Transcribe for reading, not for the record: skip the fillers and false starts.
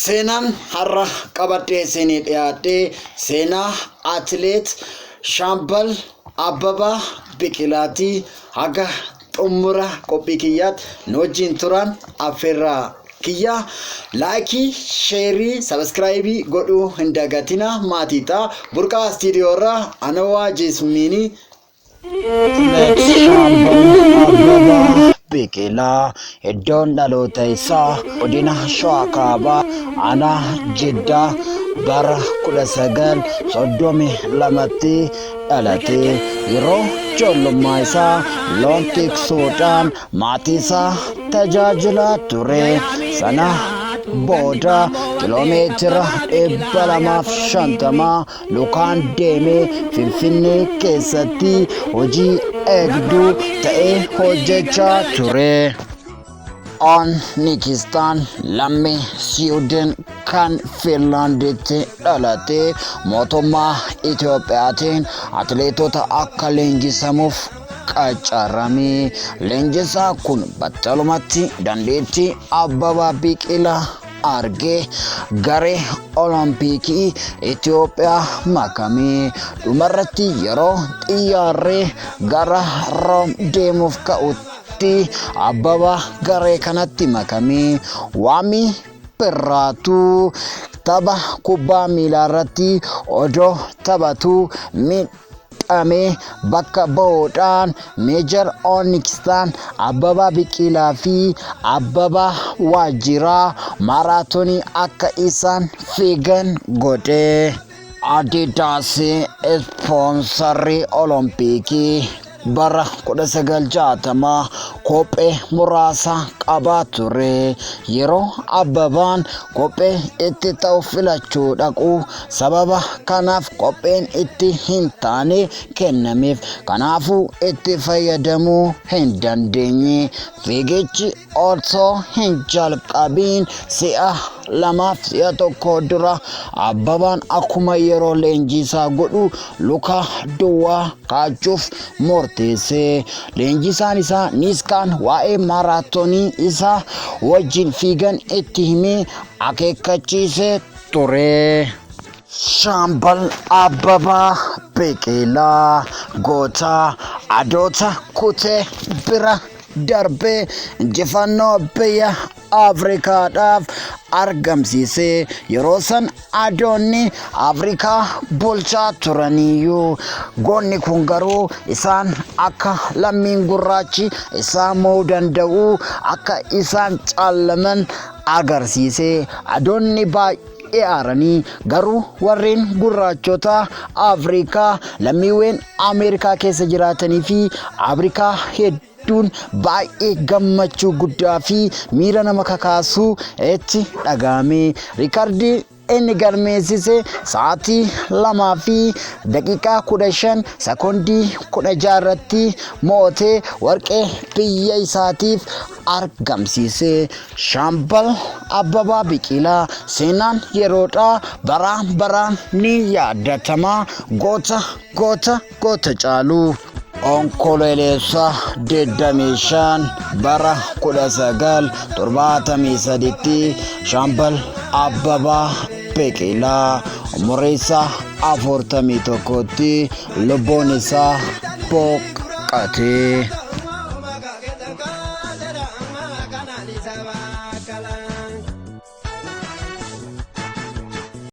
Seenaan har'a qabadhee isinii dhiyaadhe seenaa atileet Shaambal Abbabaa Biqilaati. Haga xumura qophii kiyyaatti nu wajjin turaan affeerraa kiyya. Laayikii, sheerii, sabiskiraayibii godhuu hin dagatina. Maatii ta'a. Burqaa istiidiyoo irraa Anawaa Jeesmiinii. Atileet Shaambal Abbabaa Biqilaa iddoon dhaloota isaa godina Shawaa Kaabaa aanaa Jiddaa bara 1932tti dhalate. Yeroo ijoollummaa isaa loon tiksuudhaan maatii isaa tajaajilaa ture. Sana booda kiloomeetira 250 lukaan deemee Finfinnee keessatti hojii eegduu ta'ee hojjechaa ture. On Nikistaan lammii Siwiidin kan Fiinlaanditti dhalate mootummaa Itoophiyaatiin atileetota akka leenjisamuuf qacarame. Leenjisaa kun battalumatti dandeettii Abbabaa Biqilaa argee garee Olompikii Itoophiyaa makame. Dhumarratti yeroo xiyyaarri gara Room deemuuf ka'utti Abbabaa garee kanatti makame. Waamii Birraatuu tapha kubbaa miilaa irratti odoo taphatu miidhamee bakka ba'uudhaan Meejar Oonikstaan Abbabaa Biqilaa fi Abbabaa Waajjiraa maaraatoonii akka isaan fiigan godhe. Adidas ispoonsarri Olompikii bara 1960 kophee muraasa qabaa ture. Yeroo Abbabaan kophee itti ta'u filachuu dhaqu sababa kanaaf kopheen itti hin taane kennameef. Kanaafuu itti fayyadamuu hin dandeenye. Fiigichi osoo hin jalqabiin si'a lamaaf si'a tokko dura Abbabaan akkuma yeroo leenjiisaa godhu luka duwwaa kaachuuf murteesse. Leenjisaan isaa Niiskaan waa'ee maaraatoonii isaa wajjin fiigan itti himee akeekkachiisee ture. Shaambal Abbabaa Biqilaa goota adoota kutee bira darbee injifannoo biyya Afrikaadhaaf argamsiise. Yeroo san adoonni Afrikaa bulchaa turaniyyuu goonni kun garuu isaan akka lammiin gurraachi isaan mo'uu danda'u akka isaan caallaman agarsiise. Adoonni baay'ee aaranii garuu warreen gurraachota Afrikaa lammiiwwan Ameerikaa keessa jiraatanii fi Afrikaa hedduun baay'ee gammachuu guddaa fi miira nama kakaasuu itti dhaga'ame. Riikardii inni galmeessise sa'aatii 2 fi daqiiqaa 15 sekondii 16 irratti mo'atee warqee biyya isaatiif argamsiise. Shaambal Abbabaa Biqilaa seenaan yeroodhaa baraa baraan ni yaadatama. Goota goota goota caalu. Onkololeessa 25 bara 1973 Shaambal Abbabaa Biqilaa umurii isaa 41tti lubbuun isaa boqote.